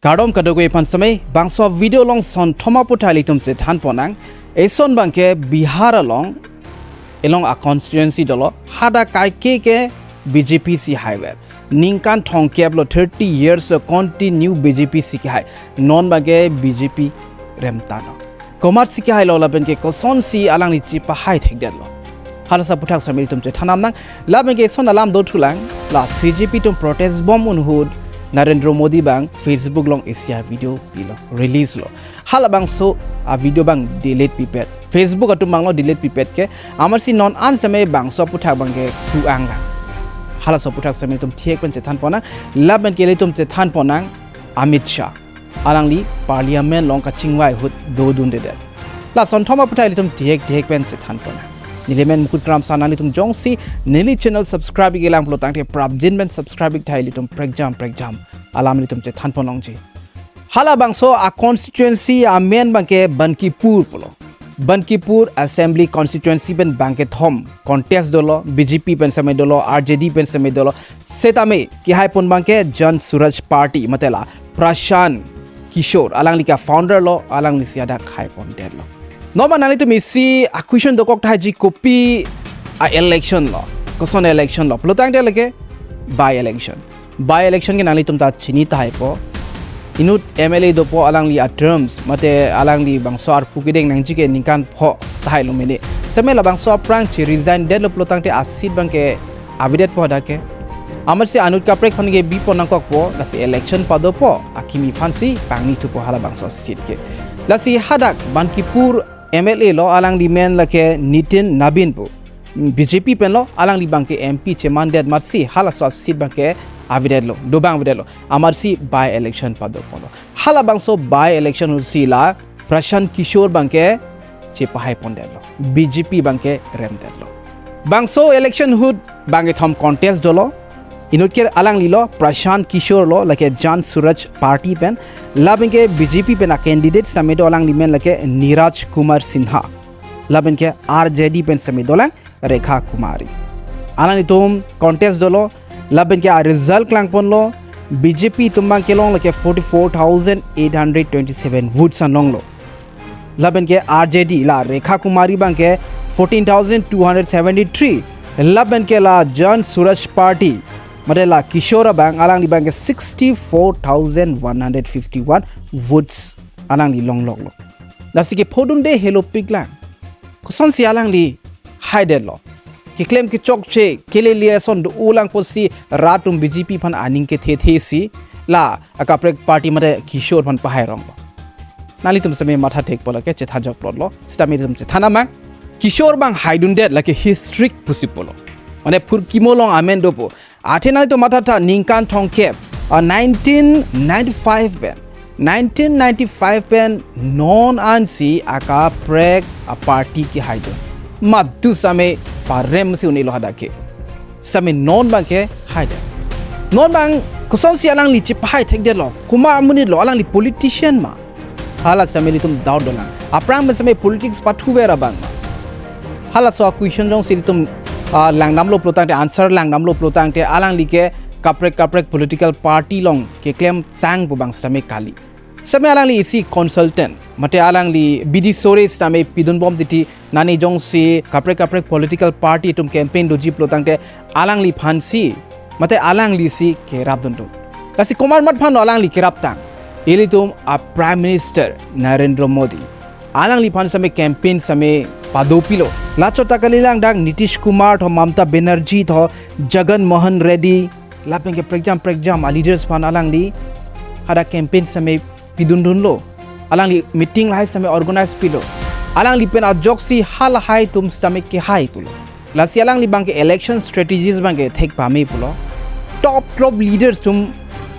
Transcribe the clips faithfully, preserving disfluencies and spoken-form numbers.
Kardom kadokave aphan sitame, bangso video along sonthom aphuthak ilitum chethan ponnang. Eson abangke Bihar along, along a constituency dolo, hadak kaike ke B J P si haiver. Ningkan thomkep lo, thirty years lo continue B J P si kehai. Non abangke B J P remtanglo. Komat si kehailo lapen ke kosonsi alangli chepahai thekdetlo, halabangso aphuthak sitame ilitum chethan damnang. Lapen ke eson alam dothulang, la C J P atum protest bom ahut Narendra Modi abang Facebook along isi a video pilo, release lo. Halabangso a video abang delete pipet, Facebook atum abang lo delete pipet ke, amatsi non an sitame bangso aphuthak abangke tu-anglang. Halabangso aphuthak sitame ilitum thihek pen chethan ponnang. Lapen ke ilitum chethan ponnang Amit Shah, alangli Parliament along kachingvai ahut dodundedet. La sonthom aphuthak ilitum thihek thihek pen chethan ponnang. Neli men Mukut Kramsa, nanglitum jongsi neli channel subscribe-ik-e lang pulo tangte prapjin pen subscribe-ik tahai, ilitum prekjam prekjam alam ilitum chethan ponlongji. Halabangso a constituency amen abangke Bankipur pulo. Bankipur Assembly Constituency pen bangkethom contest dolo, B J P pen sitame dolo, R J D pen sitame dolo. Sitame kehai pon abangke Jan Suraj Party, mate la Prashant Kishore, alangli ke founder lo, alanglisi hadak hai pondetlo. Non abang nanglitum isi a question dokok tahai ji, kopi a election lo, koson election lo pulo tangte lake by election. By election ke nanglitum ta chini tahaipo. Inut M L A dopo, alangli a terms, mate alangli bangso arpu kedeng nangji ke ningkan pho tahai lo mene. Sitame labangso aphrang che resign detlo pulo tangte a seat abangke avedetpo hadak ke. Amatsi anut kaprek aphan ke bi pon nangkokpo, lasi election padopo, akimi aphansi pangni thupo halabangso seat ke. Lasi hadak Bankipur M L A lo, alangli men lake Nitin Nabin pu. B J P pen lo, alangli abangke M P chemandet amatsi halaso a seat abangke avedetlo, dobang avedetlo. Amatsi by election padoponlo. Halabangso by election ahutsi la Prashant Kishore abangke chepahai pondetlo, B J P abangke remdetlo. Bangso election ahut bangkethom contest dolo. Inut ke alangli lo, Prashant Kishore lo, lake Jan Suraj Party pen. Lapen ke B J P pen a candidate sitame do, alangli men lake Niraj Kumar Sinha. Lapen ke R J D pen sitame dolang Rekha Kumari. Alanglitum contest dolo, lapen ke a result klangponlo, B J P atum abangke long lake forty-four thousand eight hundred twenty-seven votes an longlo. Lapen ke R J D la Rekha Kumari abangke fourteen thousand two hundred seventy-three. Lapen ke la Jan Suraj Party, mate la Kishore abang, alangli abangke sixty-four thousand one hundred fifty-one votes alangli longloklo. Lasi kephodunde helopiklang. Kosonsi alangli haidetlo? Keklem kechokche, kelele ason do-olang pusi rat atum B J P aphan aning kethethe si la akaprek party mate Kishore aphan pahaironglo. Nanglitum sitame matha thekpo, lake chethan jokplotlo, sitame ilitum chethan damnang. Kishore abang haidundet lake historic pusi pulo. Mane phurkimo along amen dopo. Athe nanglitum mathatha, ningkan thomkep, ah, nineteen ninety-five pen, nineteen ninety-five pen non ansi akaprek a party kehaidun. Madu sitame parem si un-elo hadak ke. Sitame non abangke haidun. Non abang kosonsi alangli chepahai thekdetlo? Komat amonit lo, alangli politician ma? Hala sitame ilitum doubt dolang. Aphrang pen sitame politics pathuver abang ma? Halaso a question jongsi ilitum, ah, langdamlo pulo tangte, answer langdamlo pulo tangte, alangli ke kaprek kaprek political party along keklemtang pu abang sitame kali. Sitame alangli isi consultant, mate alangli bidi sore sitame pidunbom titi, nani jongsi kaprek kaprek political party atum campaign doji pulo tangte alangliphansi, mate alanglisi kerapdunlo. Lasi komat mat aphan alangli keraptang? Ilitum a Prime Minister Narendra Modi, alangliphan sitame campaign sitame padopilo. Lachot ta kalilang, dak Nitish Kumar tho, Mamata Banerjee tho, Jagan Mohan Reddy, lapen ke prekjam prekjam a leaders aphan alangli hadak campaign sitame pidundunlo. Alangli meeting lahai sitame organize pilo. Alangli pen ajoksi halahai atum sitame kehai pulo. Lasi alangli abangke election strategies abangke thek pame pulo. Top top leaders atum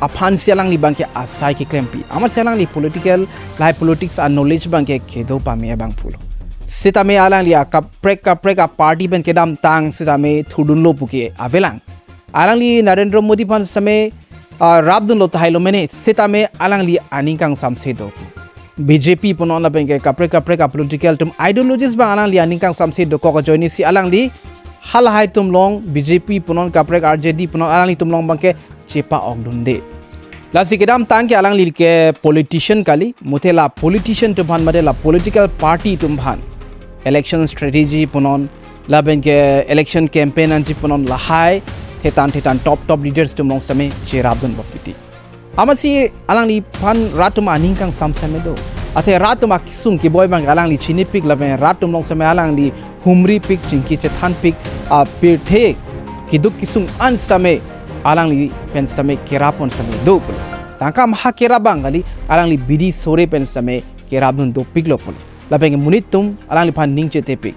aphansi alangli abangke asai keklempi. Amatsi alangli political, lahai politics a knowledge abangke kedo pame abang pulo. Sitame alangli akaprek kaprek a party pen kedamtang sitame thurdunlo puke avelang. Alangli Narendra Modi aphan sitame, ah, rapdunlo tahai lo mene, sitame alangli aning kangsamse do. B J P punon lapen ke kaprek kaprek a political atum ideologies abang alangli aning kangsamse dokok ajoinesi alangli halahai atum along, B J P punon kaprek R J D punon, alanglitum along abangke chepa-okdunde. Lasi kedamtang ke alangli ke politician kali, muthe la politician atum aphan mate la political party atum aphan election strategy punon, lapen ke election campaign nangji punon lahai thetan thetan top top leaders atum along sitame cherapdun bom titi. Amatsi alangliphan rat atum aning kangsam sitame do. Athe rat atum akesung keboi abang alangli chinipik lapen rat atum along sitame alangli humripik, chingki chethanpik, apirthe keduk kesung an sitame alangli pen sitame kerap pon sitame do pulo. Tangka maha kerap abang kali, alangli bidi sore pen sitame kerapdun dopiklo pulo. Lapen ke monit atum alangliphan ning chetepik.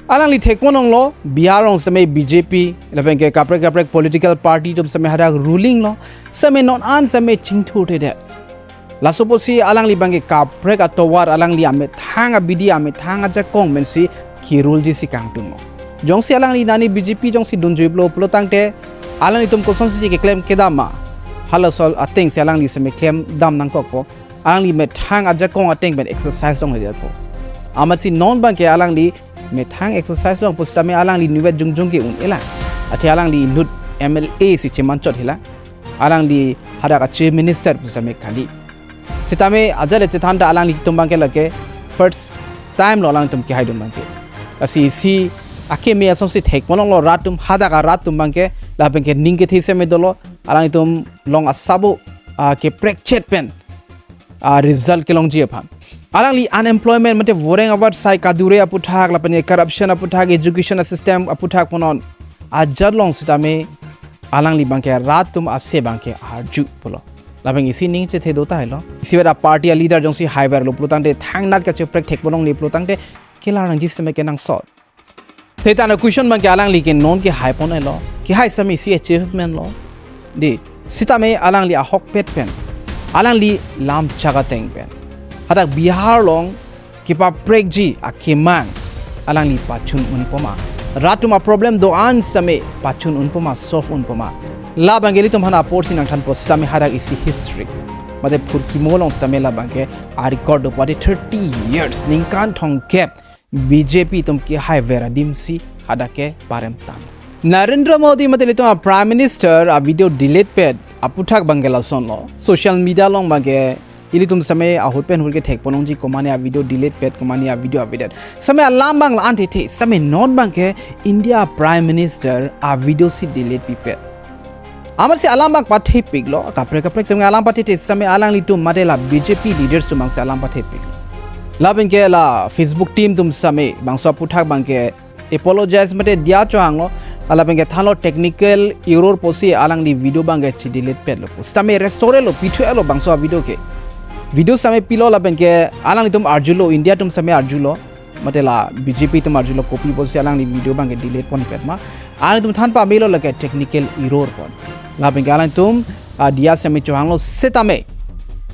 Alangli thekpon longlo, Bihar along sitame B J P, lapen ke kaprek kaprek political party atum sitame hadak ruling lo, sitame non an sitame chingthurthedet. Laso apotsi alangli abang ke kaprek atovar alangli amethang abidi amethang ajakong pensi kerulji si kangtung lo. Jongsi alangli nani B J P jongsi dunjuiplo pulo tangte, alanglitum kosonsi keklem kedam ma, halaso atengsi alangli sitame klemdam nangkokpo. Alangli methang ajakong ateng pen exercise longledetpo. Amatsi non abang ke alangli methang exercise longpo sitame alangli nuvet jongjong ke un-elang. Athe alangli inut M L A si chemanchot hela. Alangli hadak a chief minister pu sitame kali. Sitame ajat le chethan ta alanglitum abang ke lake first time lo alangtum kehaidun abang ke. Lasi isi akeme asonsi thekpon longlo rat atum, hadak arat atum abang ke lapen ke ning kethe sitame dolo, alanglitum along asabo, ah, keprekchet pen, ah, result kelongji aphan. Alangli unemployment mate voreng avat sai kadure aputhak lapen corruption aputhak, education system aputhak punon ajat along sitame alangli abang ke rat atum ase abang ke arju pulo. Lapen isi ning chethe do tahai lo. Isivet a party a leader jongsi haiverlo pulo tangte thangnat kacheprek thekpon longle pulo tangte kelar nangji sitame kenangsot. Thetan a question abang ke alangli ke non kehai pon-elo. Kehai sitame isi achievement lo. Di, sitame alangli ahokpet pen, alangli lam chak ateng pen, hadak Bihar along kepaprekji akemang alangli pachun unpo ma. Rat atum a problem do-an sitame pachun unpo ma, solve unpo ma. La abang ke ilitum aphan apor si nangthanpo sitame hadak isi history. Mate phurkimo along sitame la abang ke a record dopo, adi thirty years, ningkan thomkep B J P atum kehaiver adim si hadak ke parem tang. Narendra Modi mate ilitum a Prime Minister a video delete pet aputhak abang ke lason lo. Social media along abang ke ilitum sitame ahut pen ahut ke thekpon longji, komane a video delete pet, komane a video update. Sitame alam abang la-an thethe, sitame non abang ke India Prime Minister a video si delete pipet. Amatsi alam abang pathepiklo, kaprek kaprek atum alam pathethe sitame alanglitum mate la B J P leaders atum abangsi alam pathepik. Lapen ke la Facebook team atum sitame bangso aputhak abang ke apologize mate diya chohanglo, lapen ke thanlo technical error pusi alangli video abang ke chi delete petlo pu. Sitame restore lo, pithu-etlo bangso a video ke. Video sitame pilo lapen ke alanglitum arjulo, India atum sitame arjulo. Mate la B J P atum arjulo kopi pusi alangli video abang ke delete ponpet ma. Alangtum than pamelo lake technical error pon. Lapen ke alangtum, ah, diya sitame chohanglo sitame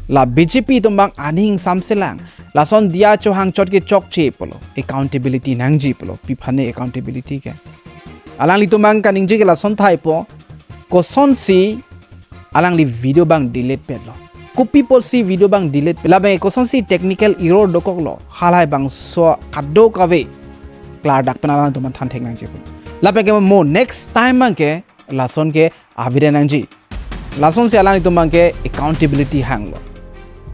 la B J P atum abang aning samselang. Lason diya chohang chot ke chokche pulo. Accountability nangji pulo. Pi aphan ne accountability ke? Alanglitum abang kaningje ke lason thaipo. Kosonsi alangli video abang delete petlo? Kopi pusi video abang delete pet? Lapen kosonsi technical error dokoklo? Halahai bangso kadokave klardak pen alangtum aphan than thek nangji pulo. Lapen ke mo next time abang ke lason ke avida nangji. Lasonsi alanglitum abang ke accountability hanglo.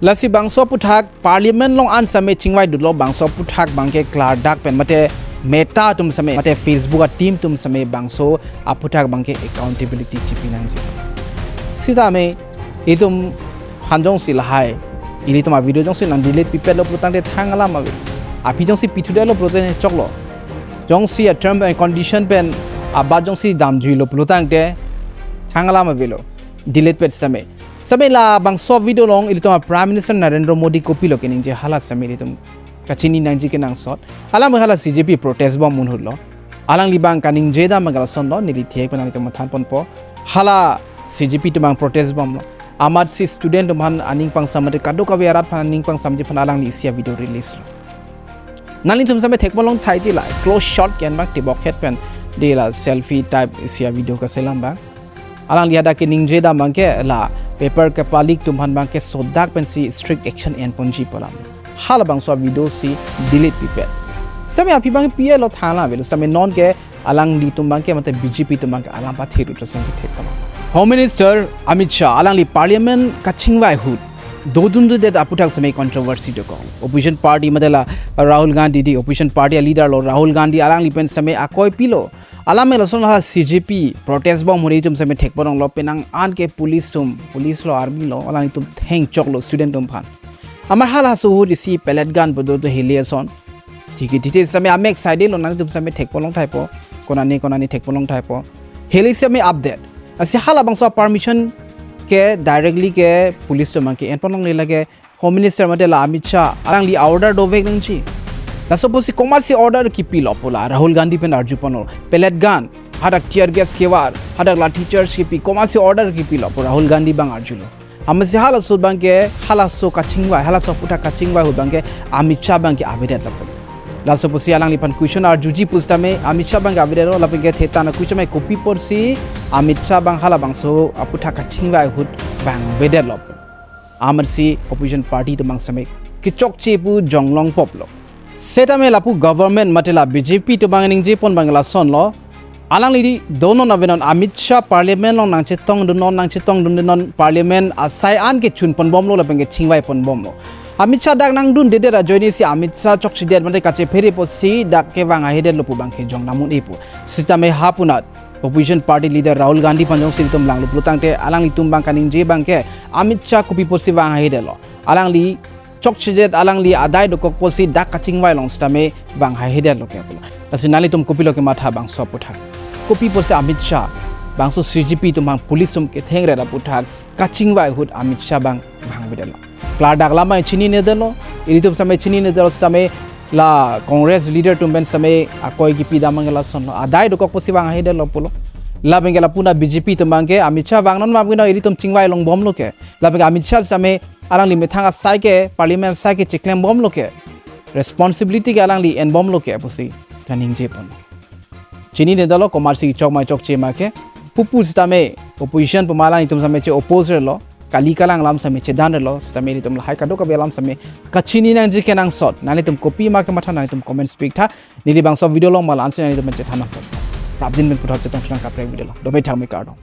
Lasi bangso aputhak Parliament along an sitame chingvaidunlo, bangso aputhak abang ke klardak pen mate Meta atum sitame mate Facebook a team atum sitame bangso aputhak abang ke accountability chipi nangji. Sitame itum aphan jongsi lahai, ilitum a video jongsi nang delete pipetlo pulo tangte thang alam ave. Aphi jongsi pithudetlo pulo tangte choklo. Jongsi a term and condition pen abat jongsi damjuilo pulo tangte thang alam avelo. Delete pet sitame. Sitame la bangso video along ilitum a Prime Minister Narendra Modi kopilo keningje hala sitame ilitum kachini nangji kenangsot. Alam hala C J P protest bom un ahut lo. Alangli abang kaningje dam abang ke lasonlo, neli thek pen nanglitum aphan than ponpo. Hala C J P atum abang protest bomlo. Amatsi student atum aphan aning pangsam mate kadokave arat aphan aning pangsamji aphan alangli isi a video release lo. Nanglitum sitame thekpon long thaiji la close shot ke-en abang tebok het pen, di la selfie type isi a video kaselam abang. Alangli hadak keningje dam abang ke la paper kepalik atum aphan abang ke sodak pensi strict action en ponji pu alam. Halabangso a video si delete pipet. Sitame aphi abang P A lo thang alam avelo, sitame non ke alanglitum abang ke mate B J P atum abang ke alam pathe ru to sensi thek tama. Home Minister Amit Shah alangli Parliament kachingvai ahut dodundedet aputhak seme controversy dokok. Opposition party mate la Rahul Gandhi, di opposition party leader lo Rahul Gandhi, alangli pen seme akoi pilo. Alam me lason hala C J P protest bom ahut itum seme thekponlonglo, penang an ke police atum, police lo, army lo, alanglitum thengchoklo student atum aphan. Amat halaso ahut isi pellet gun pu do do heli ason. Thik thik seme amek side lo, nanglitum seme thekponlong thaipo. Konane konane thekponlong thaipo. Heli seme update. Lasi halabangso permission ke directly ke police atum abang ke enponlongle, lake Home Minister mate la Amit Shah alangli order dovek nangji. Laso pusi komatsi order kipilo pu la Rahul Gandhi pen arjuponlo. Pellet gun, hadak tear gas kevar, hadak lathi charge kipi, komatsi order kipilo pu Rahul Gandhi abang arjulo. Amatsi halaso abang ke, halaso kachingvai, halaso aputhak kachingvai ahut abang ke Amit Shah abang ke avedetlo pu. Laso pusi alangliphan question arjuji pusitame Amit Shah abang ke avedetlo, lapen ke thetan a-question mai kopi apotsi Amit Shah abang halabangso aputhak kachingvai ahut abang avedetlo pu. Amatsi opposition party atum abang seme kechokche pu jonglong poplo. Setame lapu government mate la B J P atum abang ningjepon abang lasonlo. Alangli di donon avenon Amit Shah Parliament along nangchetongdunnon, nangchetongdunnon, Parliament asai an ke chunponbomlo lapen ke chingvaiponbomlo. Amit Shah dak nangdundedet ajoine si Amit Shah chokchedet mate kachephere pusi dak ke vang ahedetlo pu abang ke jong namun ipu. Setame hapunat opposition party leader Rahul Gandhi aphan jongsi itum langlo pulotangte alanglitum abang kaningje abang ke Amit Shah kopi apotsi vang ahedetlo. Alangli chokchedet, alangli adai dokok pusi dak kachingvai along setame vang ahedetlo ke pulo. Lasi nanglitum kopilo kematha bangso aputhak? Kopi apotsi Amit Shah bangso C J P atum abang police atum kethengret aputhak kachingvai ahut Amit Shah abang vang avedetlo? Klardak alam mai chininedetlo, ilitum seme chininedetlo setame la Congress leader atum pen seme akoi kipi dam abang ke lasonlo. Adai dokok pusi vang ahedetlo pulo. Lapen ke lapu na B J P atum abang ke Amit Shah vangnon ma abang ke ilitum chingvai longbomlo ke. Lapen ke Amit Shah seme alangli methang asai ke, Parliament asai ke chiklembomlo ke, responsibility ke alangli enbomlo ke pusi kaningjepon. Chininedetlo komatsi chok ma chokche ma ke. Pupu setame opposition pu ma alanglitum seme che-oppose-relo, kali kalang alam seme chedanrelo, setame ilitum lahai kadokave alam seme kachini nangji kenangsot. Nanglitum kopi ma kematha, nanglitum comments piktha. Neli bangso video along ma la-ansi nanglitum pen chethan nangpo. Prapjin pen puthot chetong chunang kaprek video along. Dome thangme, kardom.